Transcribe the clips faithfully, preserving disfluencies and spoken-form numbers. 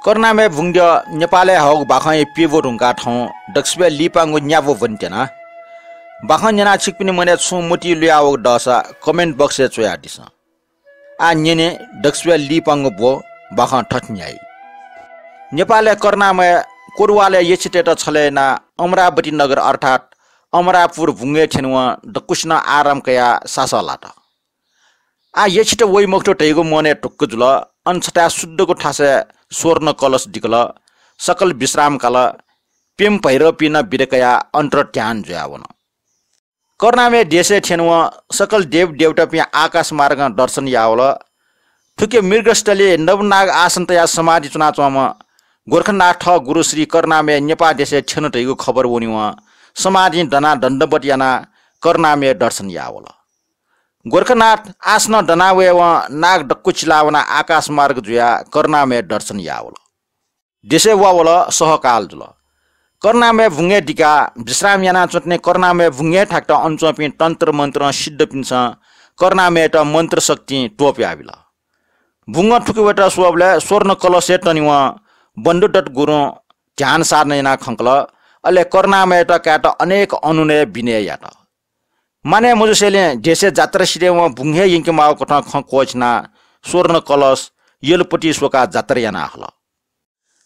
करुणामय बुंगद्यः नेपालय् हःगु बाखंया प्यब्व धुंकाः थौं दक्वसिबय् लिपांगु न्याब्व ब्वनेत्यना। बाखं न्यनाः छिकपिनि मनय् छुं मतिइ लुयावःगु दःसा comment box-य् च्वयादिसँ। आः न्यने दक्वसिबय् लिपांगु ब्व। बाखं थथे न्ह्याइ। नेपालय् करुणामय कोतवालया यक्षतय्त छलय् यानाः अमरावती नगर अर्थात् अमरापुर बुंगय् थ्यनेवं दक्वसिनं आराम कयाः सासः लात। आः यक्षत वइ मखुत धइगु मनय् ढुक्क जुल। अन छथाय् शुद्धगु थासय् स्वर्ण कलश दिकल। सकल विश्राम काल। प्यम्ह भैरवपिं नं बिदा कयाः अन्तर्ध्यान जुयावन। करुणामय देशय् थ्यनेवं सकल देवदेवतापिं आकाश मार्गं दर्शन यावल। थुकी मृगस्थली नवनाग आसन तयाः समाधि च्वनाच्वंम्ह गोरखनाथ थः गुरु श्री करुणामय नेपाः देशय् थ्यन धइगु खबर वनेवं समाधिं दनाः दण्डवत यानाः करुणामय दर्शन यावल। गोरखनाथ आसनं दनाः वयेवं नाग दक्व चिलावनाः आकाश मार्ग जुयाः करुणामय दर्शन यावल। देशय् वा वल, सहकाल जुल। करुणामय बुंगय् दिकाः विश्राम यानाच्वंतले करुणामय बुंगय् थाकत अन च्वंपिं तन्त्र मन्त्रं सिद्धपिन्सं करुणामयत मन्त्र शक्तिं त्वपुयाबिल। बुंगं थुकी वयेत स्वःबलय् स्वर्ण कलशय् तनेवं बन्धुदत्त गुरुं ध्यान साधना यानाः खंकल। अले करुणामयत कायेत अनेक अनुनय विनय यात। मानय् मजुसेंलि देशय् जात्रा सिधयेवं बुंगय् यंकेमाःगु कथं खँ क्वःछिनाः स्वर्ण कलश यलपति स्वकाः जात्रा याना हल।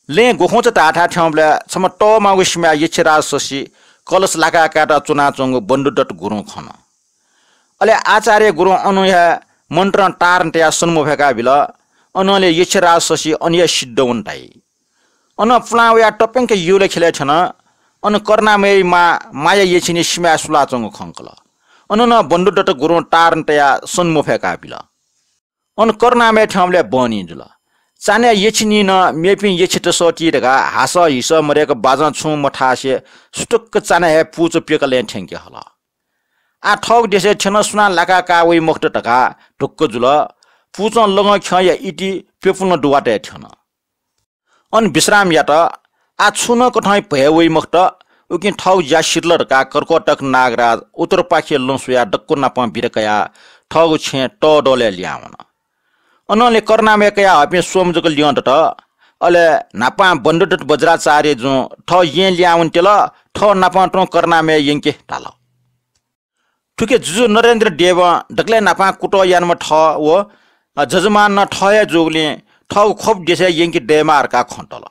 लँय् ग्वखुंचा धाःथाय् थ्यंबलय् छम्ह तःमागु सिमाय् यक्षराज शशी कलश लाकाः कायेत च्वनाच्वंगु बन्धुदत्त गुरुं खन। अले आचार्य गुरुं अन हे मन्त्रं तार तयाः सन मफय्काबिल। अनंलि यक्षराज शशी अन हे सिद्ध वन धाइ। अन पुलां वयाः तप्यंक युलय् ख्यलय् थ्यन। अन करुणामयया मां माया यक्षिनी सिमाय् सुलाच्वंगु खंकल। अन नं बन्धुदत्त गुरुं तार तयाः सन मफय्काबिल। अन करुणामय थ्यंबलय् बहनी जुल। चान्हय् यक्षिनी नं मेपिं यक्षत सःती धकाः हासः हिसः मदय्क बाजं छुं मथासे सुटुक्क चान्हय् हे पुचः प्यकलय् थ्यंके हल। आः थःगु देशय् थ्यन सुनां लाकाः का वइ मखुत धकाः ढुक्क जुल। पुचं लँगः ख्यंया इति प्यपुलं दुवातय् थ्यन। अन विश्राम यात। आः छुं नं कथं भय वइ मखुत। उकिं थःगु ज्या सिधल धकाः कर्कोटक नागराज उत्तरपाखे लँ स्वयाः दक्व नापं बिदा कयाः थःगु छेँ तःदलय् लिहां वन। अनंलि करुणामय कयाहःपिं स्वम्ह जक लिहां दत। अले न्हापां बन्धुदत्त वज्राचार्य जुं थः येँय् लिहां वनेत्यल। थः नापं तुं करुणामय यंके धाल। थुकी जुजु नरेन्द्र देवं दकलय् न्हापां कुतः यानाम्ह थः व जजमान नं थः हे जूगुलिं थःगु ख्वप देशय् यंके दयेमाः धकाः खँ तल।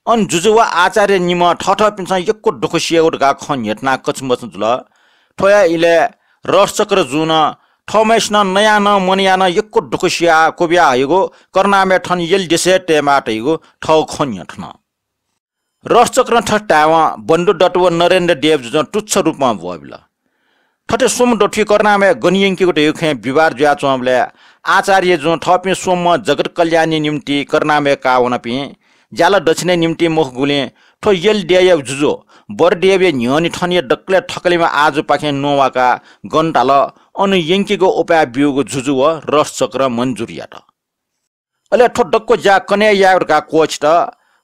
अन जुजु व आचार्य निम्हं थःथःपिन्सं यक्व दुःख सियागु धकाः खँ न्ह्यथनाः कछुमछुं जुल। थ्व हे इलय् रसचक्र जुं नं थःम्हय्सिनं नयाः नं मनयाः नं यक्व दुःख सियाः क्वबिया हयागु करुणामय थन यल देशय् तयेमाः धइगु थःगु खँ न्ह्यथन। रसचक्रं थथे धायेवं बन्धुदत्त व नरेन्द्र देव जुजुं तुच्छ रूपं ब्वःबिल। थथे स्वम्ह दथुइ करुणामय गन यंकेगु धइगु खँय् विवाद जुयाच्वंबलय् आचार्य जुं थःपिं स्वम्हं जगत कल्याणया निंतिं करुणामय काः वनापिं ज्याला दक्षिणया निंतिं मखुगुलिं थ्व यल देय्या जुजु बरदेवया न्ह्यःने थनया दकलय् थकलिम्ह आजुपाखें नवाकाः गन धाल अन यंकेगु उपाय ब्यूगु जुजु व रसचक्रं मन्जुर यात। अले थ्व दक्व ज्या कन्हय् यायेगु धकाः क्वःछित।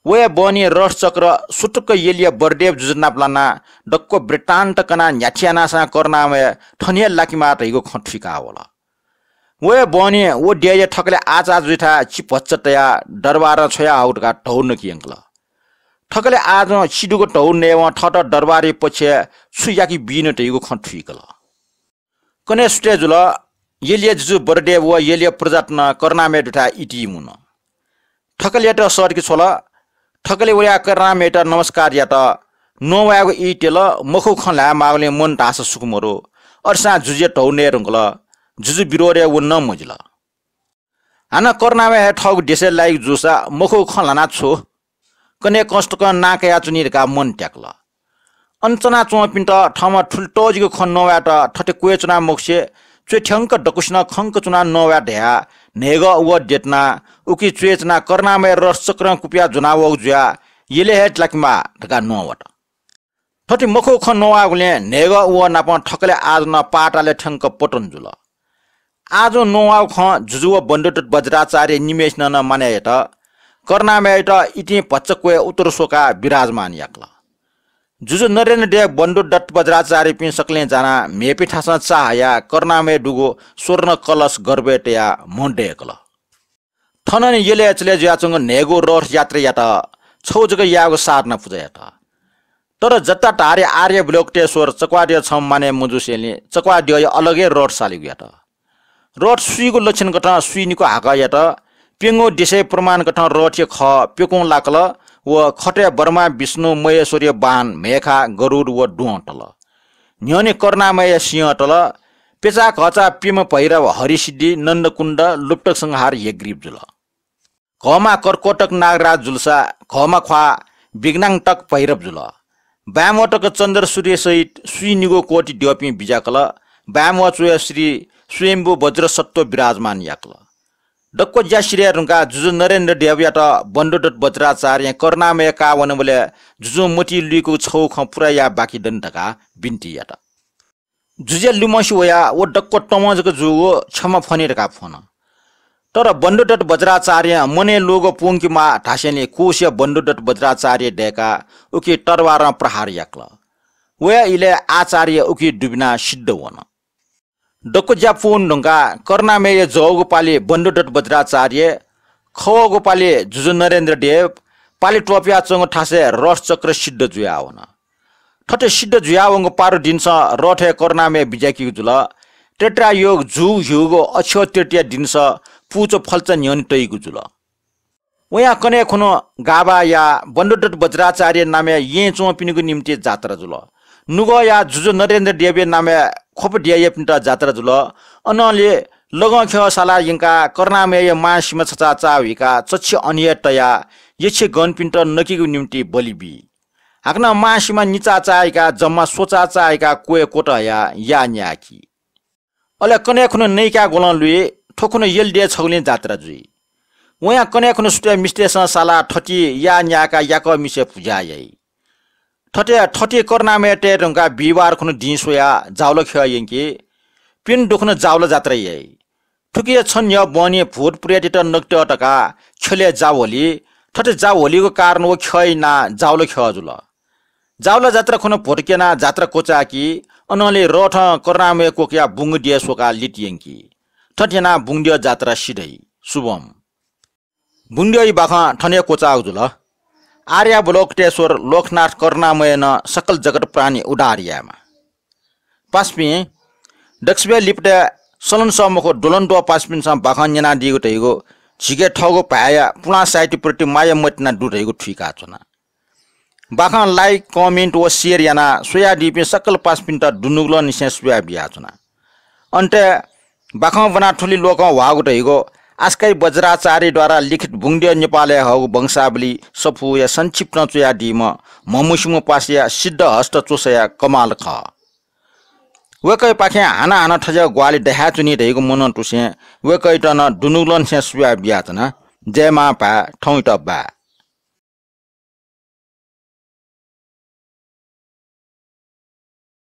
व हे बहनी रसचक्र सुटुक्क यलया बरदेव जुजु नाप लानाः दक्व वृत्तान्त कनाः न्ह्याथे यानासां करुणामय थन हे लाकेमाः धइगु खँ थुइकाः वल। व हे बहनी व देय्या थकलय् आचार्य जुजुयाथाय् चिभच्च तयाः दरबारं छ्वयाहःगु धकाः धौ नके यंकल। थकलय् आजुं चिदुगु धौ नयेवं थःत दरबारया पक्षय् छु याके बीन धइगु खँ थुइकल। कन्हय् सुथय् जुल। यलया जुजु बरदेव व यलया प्रजात नं करुणामय दुथाय् इतिइ मुन। थकलय्‌यात सःतके छ्वल। थकलय् वयाः करुणामययात नमस्कार यात। नवायेगु ई त्यल। मखु खँ ल्हायेमाःगुलिं मन धाःसा सुख मदु। अथेसां जुजुया धौ नये धुंकल। जुजु विरोधय् वन नं मजिल। हानं करुणामय हे थःगु देशय् लाइगु जूसा मखु खँ ल्हाना छु? कन्हय् कंस तकं नां कयाच्वनी धकाः मन त्याकल। अन च्वनाच्वंपिन्त थःम्हं थुलि तःजिक खँ नवायेत थथे क्वय् च्वना मखुसे च्वय् थ्यंक दक्वसिनं खंक च्वनाः नवाये धयाः न्हय्गः उवः द्यतनाः उकी च्वय् च्वनाः करुणामय रसचक्रं कुपिया ज्वनावःगु जुयाः यलय् हे लाकेमाः धकाः नवात। थथे मखु खँ नवाःगुलिं न्हय्गः उवः नाप थकलय् आजुं नं पातालय् थ्यंक पतन जुल। आजुं नवाःगु खँ जुजु व बन्धुदत्त वज्राचार्य निम्हय्सिनं नं मानय् यात। करुणामययात इतिं भचा क्वय् उत्तर स्वकाः विराजमान याकल। जुजु नरेन्द्र देव बन्धुदत्त वज्राचार्यपिं सकलें जानाः म्हेपिं थासं चाःहयाः करुणामय दुगु स्वर्ण कलश गर्भय् तयाः म्ह दय्कल। थन नि यलय् चले जुयाच्वंगु न्हय्गू रथ यात्रा यात, छौ जक याःगु साधना पुजा यात। तर जटाधारी आर्यावलोकितेश्वर चक्वाद्यः छम्ह माने मजूसेंलि चक्वाद्यःया अलग हे रथ सालिगु यात। रथ सुइगु लक्षण कथं सुइ निको हाकः यात। प्यंगू दिशय् प्रमाण कथं रथया खः प्यकुं लाकल व खतय् ब्रह्मा, विष्णु, महेश्वरया वाहन म्हय्खा, गरुड व द्वहं तल। न्ह्यःने करुणामयया सिंह तल। प्यचाः घःचाः प्यम्ह भैरव, हरिसिद्धि, नन्दकुण्ड, लुप्तक संहार, हयग्रीव जुल। घःमा कर्कोटक नागराज जुलसा घःमा ख्वाः विघ्नान्तक भैरव जुल। बाय्म्वः तक चन्द्र सूर्यसहित स्वीनिगू कोटि द्यःपिं बिज्याकल। बाय्म्वः च्वयाः श्री स्वयम्भू वज्रसत्त्व विराजमान याकल। दक्व ज्या सिधये धुंकाः जुजु नरेन्द्र देवयात बन्धुदत्त वज्राचार्यं करुणामय काः वनेबलय् जुजुं मतिइ लुइकूगु छगू खँ पूरा याये बाकी दनि धकाः बिन्ति यात। जुजुया लुमंसे वयाः व दक्व तमं जक जूगु क्षमा फ्वने धकाः फ्वन। तर बन्धुदत्त वज्राचार्यं मनय् लूगु पूवंकेमाः धासेंलि कुशया बन्धुदत्त वज्राचार्य दय्काः उकी तरवारं प्रहार याकल। वया इलय् आचार्य उकी दुबिनाः सिद्ध वन। दक्व ज्या पूवन धुंकाः करुणामयया जःगु पालि बन्धुदत्त वज्राचार्य, खवःगु पालि जुजु नरेन्द्र देव, पालि त्वपुयाच्वंगु थासय् रथचक्र सिद्ध जुयावन। थथे सिद्ध जुयावंगु पारु दिनसं रथय् करुणामय बिज्याकीगु जुल। त्रेतायुग जूगु ह्यूगु अक्षय तृतीया दिनसं पुचः फल्चा न्ह्यःने तइगु जुल। वयां कन्हय् खुन्हु गाभाया बन्धुदत्त वज्राचार्य नामय् येँय् च्वंपिनिगु निंतिं जात्रा जुल। नुगःया जुजु नरेन्द्र देवया नामय् ख्वप द्यःयापिन्त जात्रा जुल। अनंलि लगंख्यः सालाः यंकाः करुणामयया मांसिमा छचाः चाःहुइकाः चच्छि अन हे तयाः यछि गनपिन्त नकेगु निंतिं बलि बी। हाकनं मांसिमा निचाः चाःहिकाः जम्मा स्वचाः चाःहिकाः क्वय् क्वतः हयाः याः न्याय्की। अले कन्हय् खुन्हु नैकाय् ग्वलं लुइ। थ्व खुन्हु यलि देय् छगुलिं जात्रा जुइ। वयां कन्हय् खुन्हु सुथय् मिस्तय्‌सं सालाः थति याः न्याय्काः याकःमिसे पुजा याइ। थथे थति करुणामय तये धुंकाः बिहिबार खुन्हु दिं स्वयाः जावलाख्यः यंकी। प्यन्हु दुखुन्हु जावला जात्रा याइ। थुकिया छन्ह्यः बहनी भूत प्रेतयात नकेत धकाः ख्यलय् जा ह्वली। थथे जा ह्वलीगु कारण व ख्यःया नां जावलाख्यः जुल। जावला जात्रा खुन्हु भ्वतक्यनाः जात्रा क्वचाय्की। अनंलि रथं करुणामय क्वकयाः बुंगद्यः स्वकाः लित यंकी। थथे यानाः बुंगद्यः जात्रा सिधइ। शुभम। बुंगद्यःया बाखं थन हे क्वचाःगु जुल। आर्यावलोकितेश्वर लोकनाथ करुणामयं सकल जगत प्राणी उद्धार यायेमा। पासापिं, दक्वसिबय् लिपातय् सलंसः मखु द्वलंद्वः पासापिन्सं बाखं न्यनादीगु धइगु झीके थःगु भाय्‌या पुलां साहित्यप्रति माया मतिना दु धइगु थुइकाच्वना। बाखं like, comment व share यानाः स्वयादीपिं सकल पासापिन्त दुनुगलंनिसें सुभाय् बियाच्वना। अन्तय् बाखं ब्वना थुलि लोकं ह्वाःगु धइगु आसकाइ वज्राचार्यद्वारा लिखित बुंगद्यः नेपालय् हःगु वंशावली सफूया संक्षिप्तं च्वयादीम्ह म्हमुसिम्ह पासाया सिद्धहस्त च्वसाया कमाल खः। वय्‌कःयापाखें हानं हानं थज्याःगु ग्वाहालि दयाच्वनी धइगु मनंतुसें वय्‌कःयात नं दुनुगलंनिसें सुभाय् बियाच्वना। जय मांभाय्, थौंयात बाय्।